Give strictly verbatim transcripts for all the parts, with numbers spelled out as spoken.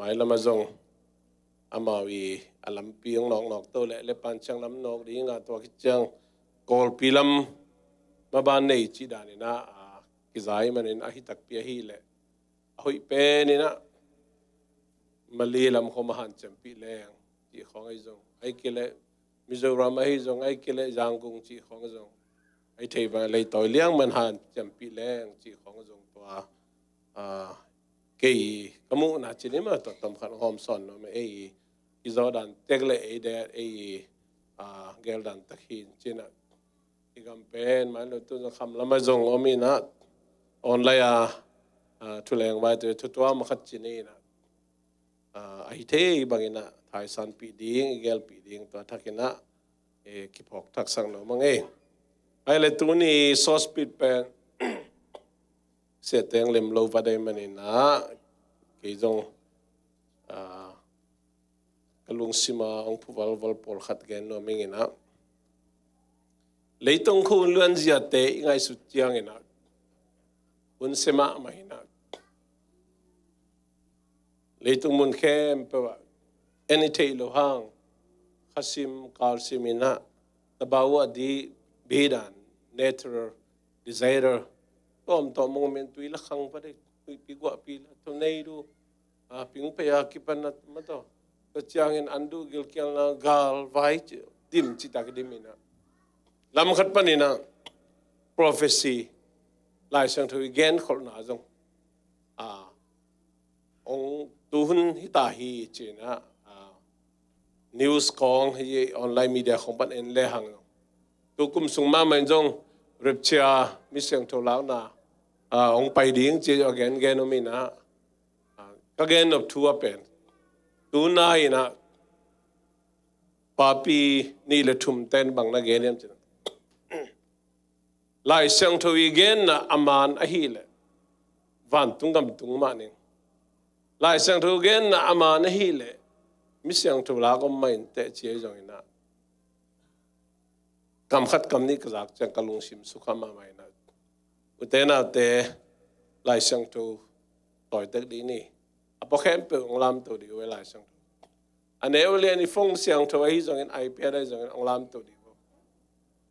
Mai lamah zong amau i a lampi hong nawknawk to leh Lepan ciang lam nawk ding a, tua khit ciang Kawlpi lam maban nei cih dan inah, a, kizai manin ahi takpi ahih leh a hoih pen inah Mali lam khawng mah hanciampih leng cih khawng ahi zong, ahih kei leh Mizoram ahi zong, ahih kei leh Yangon cih khawng zong, ahi thei bang leitawi liang mah hanciampih leng cih khawng zong tua, a, kei ka muhna cih ni mah tua tomkhat hong hawm sawn nuam ei, i zawh dan tek leh ei det ei, a, gel dan tak hi in cih nah. I gam pen man lo tu zong kham lamah zong om inah, online a, a, thuleng vai tu thutuam khat cih ni inah, a, ahi thei bang inah thaisanpih ding, i gelpih ding, tua thak inah e, kiphawk thaksak nuam ing ei. Ahih leh tuni sawspit pen Sia Teng Lem lo va dei man inah kei zong, a, ka lungsim a hong phuvalval pawlkhat gen nuam ing inah, leitung khua luanziate i ngaihsut ciang inah hun sia mahmah inah, leitung mun khempeuh ah en i theih loh hang khasim kalsim inah, tabau ah di bidan, natural disaster, tawmtawm mong men tui la khang pa dei, tuipi guahpi la, tornado, a, pingpei a kipan na mataw, tua ciangin an duh gilkialna, gal vai ci, dim citak dim inah, lam khat pan inah prophecy, Lai Siangtho i genkholhna zong, a, hong tuhun hita hi ci inah, a, news khawng hi, online media khawng pan en lehang zong, tu kum sung mahmah in zong rapture, mi siangtho lakna, a, hong pai ding ci a gengen om inah, a, ka gennop thu a pen, tu nai inah papi nih le thum ten bang na gen hiam cih nah, Lai Siangtho i genna a man ahih leh vantung gam tung mah ning. Lai Siangtho genna a man ahih leh mi siangtho lak om mah inteh ci ahi zong inah, kam khat kam nih ka zak ciang ka lungsim sukha mahmah inah, ute naute, Lai Siangtho tawi tek dih ni. A pua khempeuh hong lamto dih uh e, Lai Siangtho. A neu lian i phone siangtho ahi zongin, iPad ahi zongin hong lamto dih uh.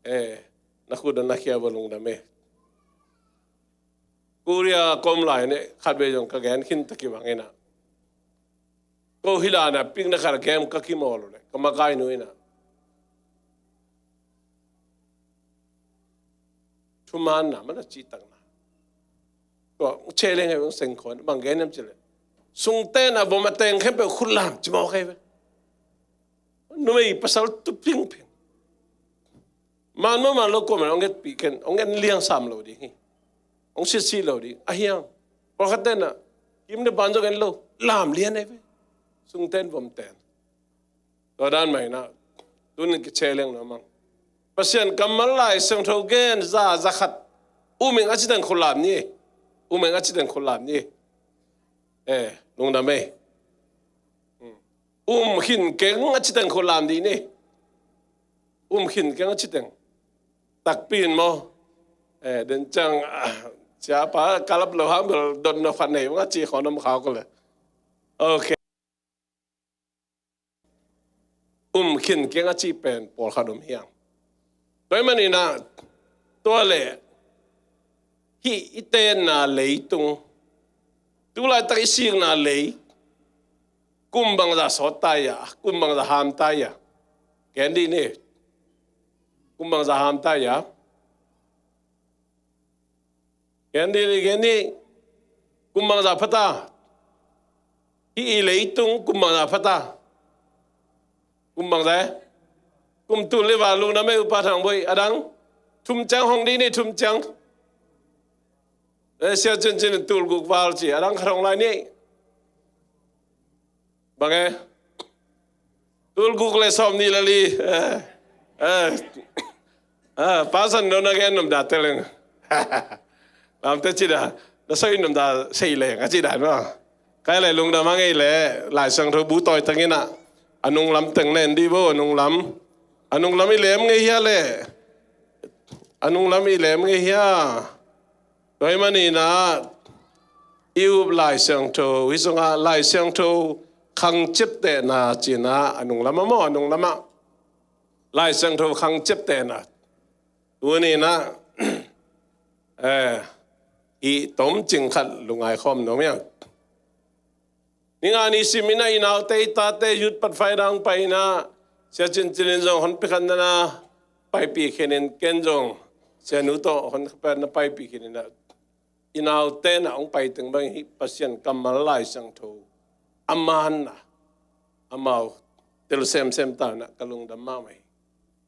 E, na khut a na khia va lungdam e. Korea ka om lai inah khatvei zong ka gen khin ta kibang inah, ko hi lai inah picnic khat a kem ka kimawl uh leh ka makai nu inah thumanna man a cihtakna, tua hong challenge hong sengkhawn bang gen hiam cih leh, sungten a vom a teng khempeuh khut lam ci mawk hi ve. Numei pasal tu phingphing. Man mah man lo kuamah in hong etpih ken, hong en liang sam lo ding hi. Hong sitsi lo ding a hiang. Pawlkhat ten ah kim le ban zong en lo, lam lian ei ve. Sungten vomten. Tua dan mah inah tunin kichallenge nuam ing. Pasian kammal Lai Siangtho gen za, za khat, um ing a cih teng khut lam ni. Um ing a cih teng khut lam ni. Eh, lungdam ei. Um khin keng a cih teng khut lam dih ni. Um khin keng a cih teng. Takpi in maw. Eh, den ciang, ah, siapa ka lap lo hang bel dotna khat nei bang a ci khawng om kha uh leh. Ok. Um khin keng a cih pen pawlkhat om hi hang. Tua ahih manin ah, tua leh hih i tenna leitung, tu laitak i sikna lei, kum bangzah sawt ta hia, kum bangzah ham ta hia. Gen dih ni. Kum bangzah ham ta hia. Gen dih ni, gen dih. Kum bangzah pha ta. Hih i leitung kum bangzah pha ta. Kum bangzah e. Kum tul le val lungdam ei, Upa Thang Boi. A dang thum ciang hong dih ni, thum ciang. Eh, Sia Cin Cin in tul guk val ci. A dang khat hong lai ni. Bang e? Tul guk le sawm nih le li. Eh, eh, eh, Pastor no na gen nom da te leng. Lam te ci da. Na soi nom da sei leng a ci da no. Kai le lungdam a ngei le Lai Siangtho bu tawi teng in ah, a nunglam teng nen dih bo, a nunglam. A nunglam i lem ngei hia le. A nunglam i lem ngei hia. Tua ahih manin ah I up Lai Siangtho, hih sungah Lai Siangtho khang ciaptehna ci-in ah, a nung lamah maw, a nung lamah Lai Siangtho khang ciaptehna. Tuni-in ah, eh, i tomcing khat lungngai khawm nuam ing. Ni nga ni sim-in ah i naute, i tate, youth pat faidang pai-in ah, Sia Cin Cin in zong honpi khat na na paipih khin in, ken zong Sia Nu tawh honpi khat na paipih khin in ah, i naute na hong pai teng bang hih Pasian kammal Lai Siangtho a manna, amau tel semsem ta-in ah ka lungdam mahmah hi.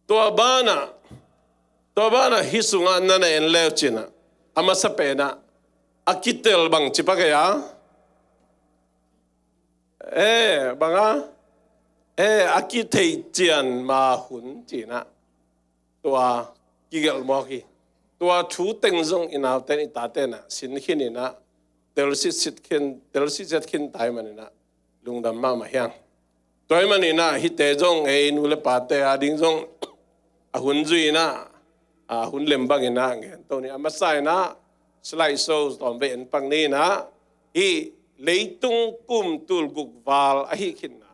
Tua banah, tua banah hih sungah na na en leu cin ah, a masa pen ah, a kitel bang ci pak ei a, eh, bang a, eh, a kitheih cian ma hun ci-in ah, tua kigelh mawk hi. Tua thu teng zong i naute in, i tate in ah sin khin in ah, tel sitsit khin, tel sitset khin ta ahih manin ah lungdam mahmah hi hang. Tua ahih manin ah hihte zong ei nu le pate ading zong a hun zui-in ah, a hun lem bangin ah gen to ni. A masa-in ah slide show tawm vei en pak ni in ah, hih leitung kum tul guk val ahi khinna,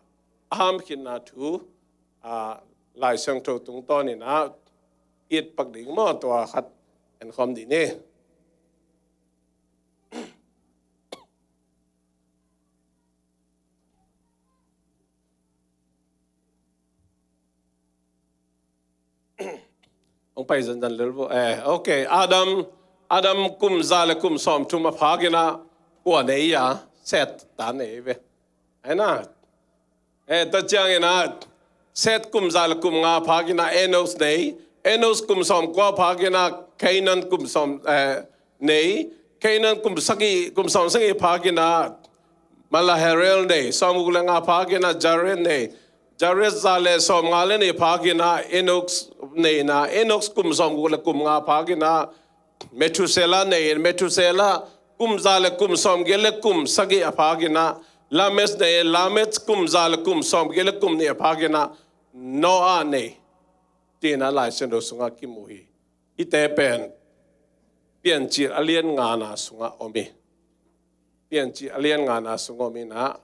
a ham khinna thu, a, Lai Siangtho tungtawnin ah i et pak ding maw, tua khat en khawm dih ni. Hong pai zanzan lel vo. Eh, ok. Adam, Adam kum za le kum sawmthum a phak in ah kua nei a, Seth ta nei ve. Ahi na. Eh, tua ciangin ah, Seth kum za le kum nga phak in ah Enos nei. Enos kum sawmkua phak in ah Cainan kum sawm, eh, nei. Cainan kum sagih, kum sawmsagih phak in ah Mahalalel nei. Sawmguk le nga phak in ah Jared nei. Jared za le sawmnga le nih phak in ah Enoch nei in ah, Enoch kum sawmguk le kum nga phak in ah Methuselah nei in, Methuselah kum za le kum sawmgiat le kum sagih a phak in ah Lamech nei in, Lamech kum za le kum sawmgiat le kum nih a phak in ah Noah nei. Ci-in ah Lai Siangtho sungah kimu hi. Hihte pen Piancil a lian ngana sungah om hi. Piancil a lian ngana sungah om in ah.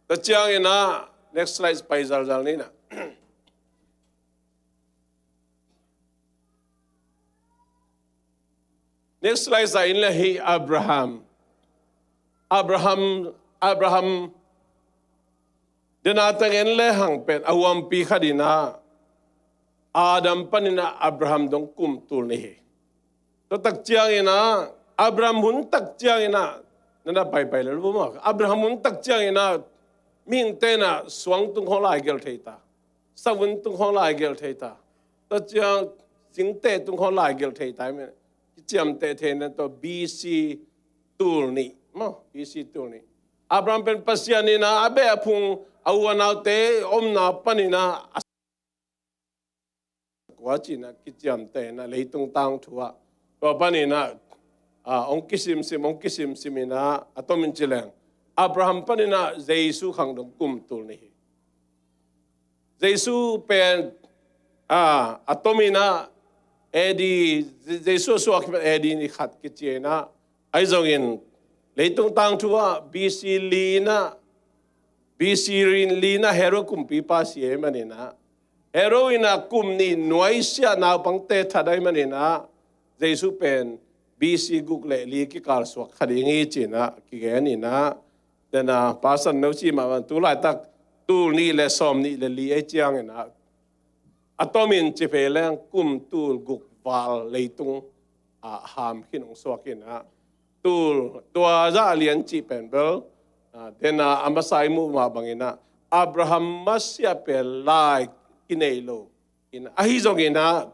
Tua ciangin ah, next slide pai zalzal ni in ah. Next slide za in le hi Abraham. Abraham, Abraham, dena teng en le hang pen a huampi khat in ah, Adam panin ah Abraham dong kum tul nih hi. Tua tak ciangin ah, Abraham hun tak ciangin ah, na na paipai le lu maw. Abraham hun tak ciangin ah, mihingte in ah suang tung khawng lai gelh thei ta. Savun tung khawng lai gelh thei ta. Tua ciang singteh tung khawng lai gelh thei ta. Kiciamteh theihna tawh B C tul nih maw, B C tul nih. Abraham pen Pasian in ah a beh a phung, a u a naute omna panin ah a kua ci-in ah kiciamteh in ah leitung tangthu ah. Tua panin ah, ah, hong kisimsim, hong kisimsim in ah, a tomin ci leng, Abraham panin ah Jesu khang dong kum tul nih hi. Jesu pen, ah, a tomin ah A D, Je-, Jesu a suak A D ni khat kici in ah, ahi zongin leitung tangthu ah B C li in ah, B C li in ah Herod kumpipa si ahih manin ah, Herod in ah kum nih nuaisiah naupangte that ahih manin ah, Jesu pen B C guk le li kikal suak kha ding hi ci-in ah kigen in ah, dena pasan no ci mah bang tu laitak tul nih le sawm nih le li ahih ciangin ah, a tomin ci phei leng kum tul guk val leitung ah ham khin hong suak in ah, tul, tua zah a lian cih pen bel, ah, dena a masa i muh mah bangin ah, Abraham masiah pen lai kinei lo in, ahi zongin ah,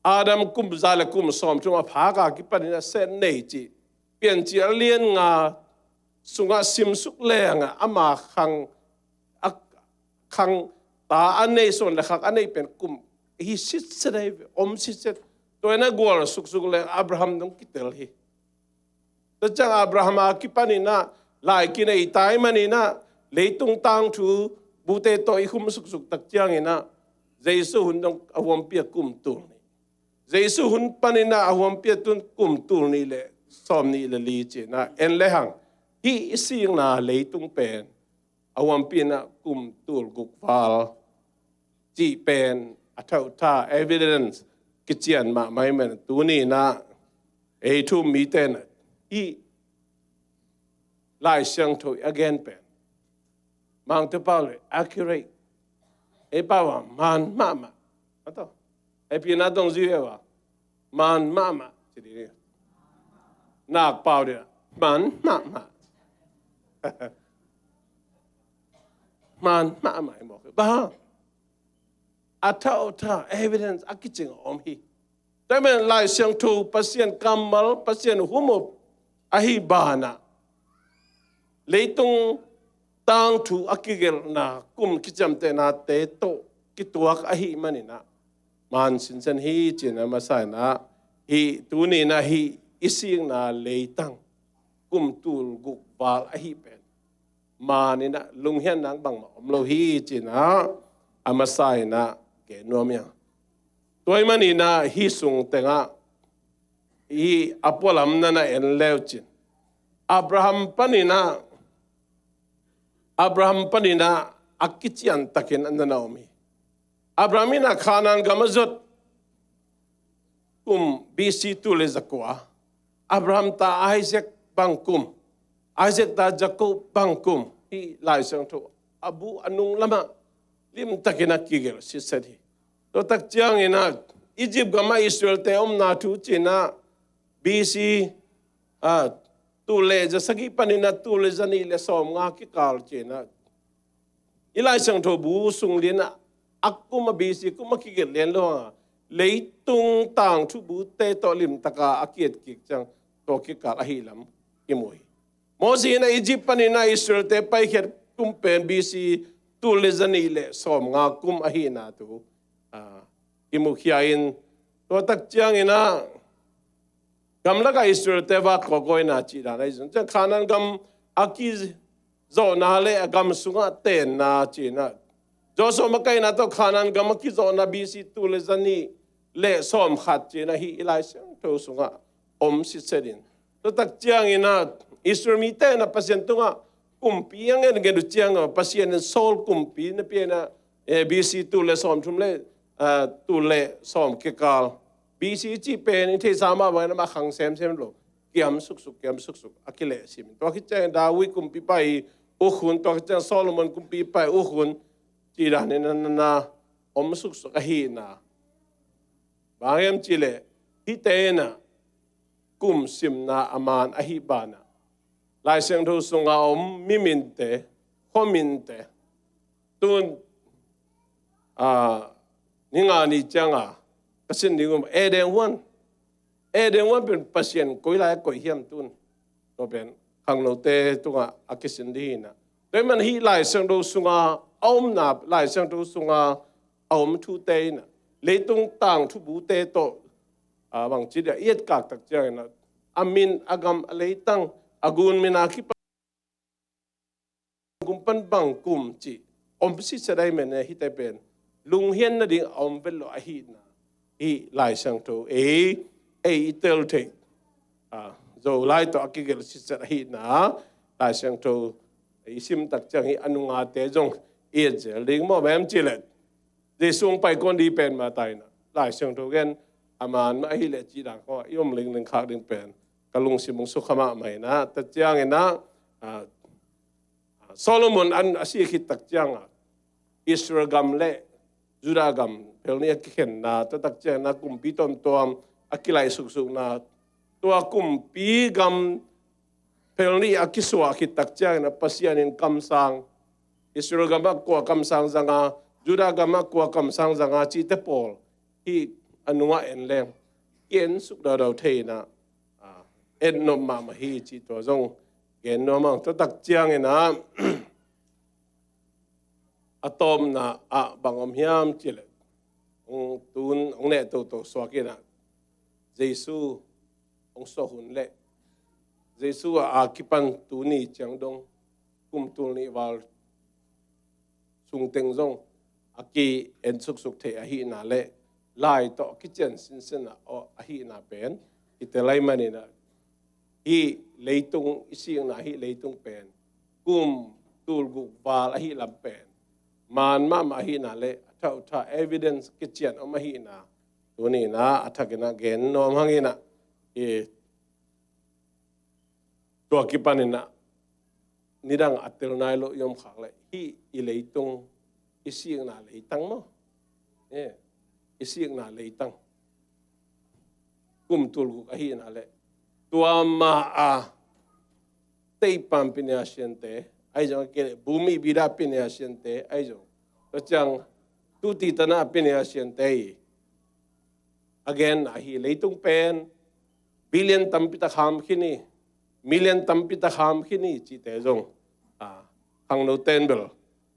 Adam kum za le kum sawmthum a phak a kipanin ah Seth nei cih, Piancil a lian nga sungah simsuk leng ah, ama khang, a khang ta a nei, suan le khak a nei pen kum hi sitset ahi ve, om sitset. Tua in ah gual suksuk leng Abraham dong kitel hi. Tua ciang Abraham a kipanin ah lai kinei ta ahih manin ah, leitung tangthu bute tawh i khum suksuk tak ciangin ah, Jesu hun dong a huampi ah kum tul nih. Jesu hun panin ah a huampi ah tun kum tul nih le sawm nih le li ci-in ah en lehang, hih i sikna leitung pen a huampi-in ah kum tul guk val cih pen a thauhtha evidence kician mahmah ahih manin tuni-in ah ei thu-um mite in ah hih Lai Siangtho i a gen pen Mangte pau le accurate. Ei pau ah man mahmah. Ato. Ei pi na dong zui e wa. Man mahmah. Ci di ni. Nak pau dia. Man mahmah. Man mahmah i mawk. Ba. A thauhtha evidence a kicing a om hi. Tua ahih manin Lai Siangtho Pasian kammal, Pasian humup ahi banah leitung tangthu a kigelhna kum kiciamtehnate tawh kituak ahih manin ah man sinsen hi ci-in a masa-in ah hih tuni-in ah hih i sikna leitang kum tul guk val ahih pen man-in ah lunghian nang bangmah om lo hi ci-in ah a masa-in ah gen nuam hi. Tua ahih manin ah hih sung tengah hih a pualam na na en le uh cin Abraham panin ah Abraham panin ah a kician takin a na na om hi. Abraham in ah Kanaan gam a zuat kum B C tul le zakua. Abraham ta Isaac bang kum, Isaac ta Jacob bang kum, hih Lai Siangtho a bu a nung lamah limtakin a kigelh sitset hi. Tua tak ciangin ah Egypt gamah Israelte omna thu ci-in ah B C ah tul le za sagih panin ah tul le za nih le sawmnga kikal ci-in ah i Lai Siangtho bu sung lian ah a kum a B C kum a kigelh lian lo a leitung tangthu bute tawh limtaka a ki-et kik ciang tua kikal ahi lam i mu hi. Moses in ah Egypt panin ah Israelte paikhiat kum pen B C tul le za nih le sawmnga kum ahihna thu ah i mukhia in tua tak ciangin ah gamlakah Israelte va kawkawina cih dan ahi zong ciang Kanaan gam a kizawhna le a gam sungah tenna ci-in ah Joshua makaihna tawh Kanaan gam a kizawhna B C tul le za nih le sawmkhat ci-in ah hih i Lai Siangtho sungah om sitset in tua tak ciangin ah Israel mite in ah Pasian tungah kumpi a ngen ngen uh ciang ah Pasian in Saul kumpi na pia in ah eh, B C tul le sawmthum le ah, tul le sawm kikal B C cih pen i theihsa mah bangin amah khang semsem lo kiam suksuk kiam suksuk a kilehsim. Tua khit ciang David kumpipa i uk hun tua khit ciang Solomon kumpipa i uk hun cih danin a na na om suksuk ahihna. Bang hiam cih leh hihte in ah kum simna a man ahih banah Lai Siangtho sunga om miminte, khuaminte, tun ah, ni nga ni cianga ka sin ding um Eden huan. Eden huan pen Pasian koi lai a koih hiam tun. Tua pen khangnote tungah a kisin ding hi in ah. Tua ahih man hih Lai Siangtho sunga a omna Lai Siangtho sunga a om thute in ah leitung tangthu bute tawh ah, bangci dia i etkak tak ciangin ah a min a gam a leitang a gun min a kipan kum pan bang kum cih om sitset ahih manin hihte pen lunghian nading a om vet lo ahihna hih Lai Siangtho ei ei i tel theih ah, Zolai tawh a kigelh sitset ahihna Lai Siangtho i sim tak ciang hih a nungate zong i et zel ding maw bang hiam cih leh Jesu hong pai kuan ding pen mah ta in ah Lai Siangtho gen a man mah ahih leh cih dan khawng ah i om lingling khak ding pen ka lungsim hong sukha mahmah in ah tua ciangin ah ah, Solomon an a si khit tak ciangah Israel gam le Judah gam phel nih a kikhenna tua tak ciangin ah kumpi tuamtuam a kilaih suksukna tua kumpi gam phel nih a kisuah khit tak ciangin ah Pasian in kamsang Israel gamah kua kamsang zanga Judah gamah kua kamsang zanga cihte pawl hih a nungah en leng ki-en suk daudau thei in ah ah, en nop mahmah hi cih tua zong gen nuam ang. Tua tak ciangin ah a tawpna ah bang om hiam cih leh hong tun hong neh toto suak in ah Jesu hong suah hun le Jesu a a kipan tuni ciang dong kum tul nih val sung teng zong a ki-en suksuk thei ahihna le lai tawh a kician sinsen ah aw ahihna pen i tel lai manin ah Hih leitung i sikna, hih leitung pen kum tulguk val ahi lam pen man mahmah ahihna le a thauhtha evidence kician om ahihna tuni in ah a thakin ah gen nuam hang in ah, i tua kipan in ah nidang a tel nai lo i om khak le hih i leitung i sikna leitang maw? Eh, i sikna leitang kum tulguk ahihna le tua ma a teipan pinia siante ahi zong, kei le bumi bida pinia siante ahi zong, tua ciang tuti tana pinia siante i a genna hi leitung pen billion tampi tak ham khin hi, million tampi tak ham khin hi cihte zong, ah, khangno ten bel,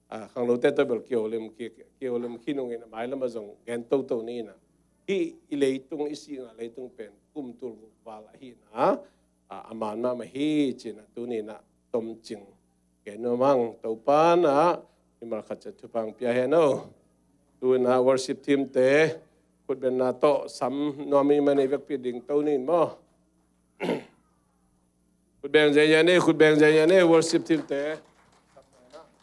ah, khangno te to bel kiolim ki, kiolim khin ung in a mailam a zong gen toto ni in ah, hih i leitung i sikna leitung pen kum tulguk val ahihna, ah, a man mahmah hi ci in ah tuni in ah tomcing gen nuam hang. Topa in ah mimal khat ciat thupha pia hen aw. Tu in ah worship team te khutbenna tawh sam nuam i man i vekpi ding to ni in maw? Khutbeng zia zia ni, khutbeng zia zia ni worship team te.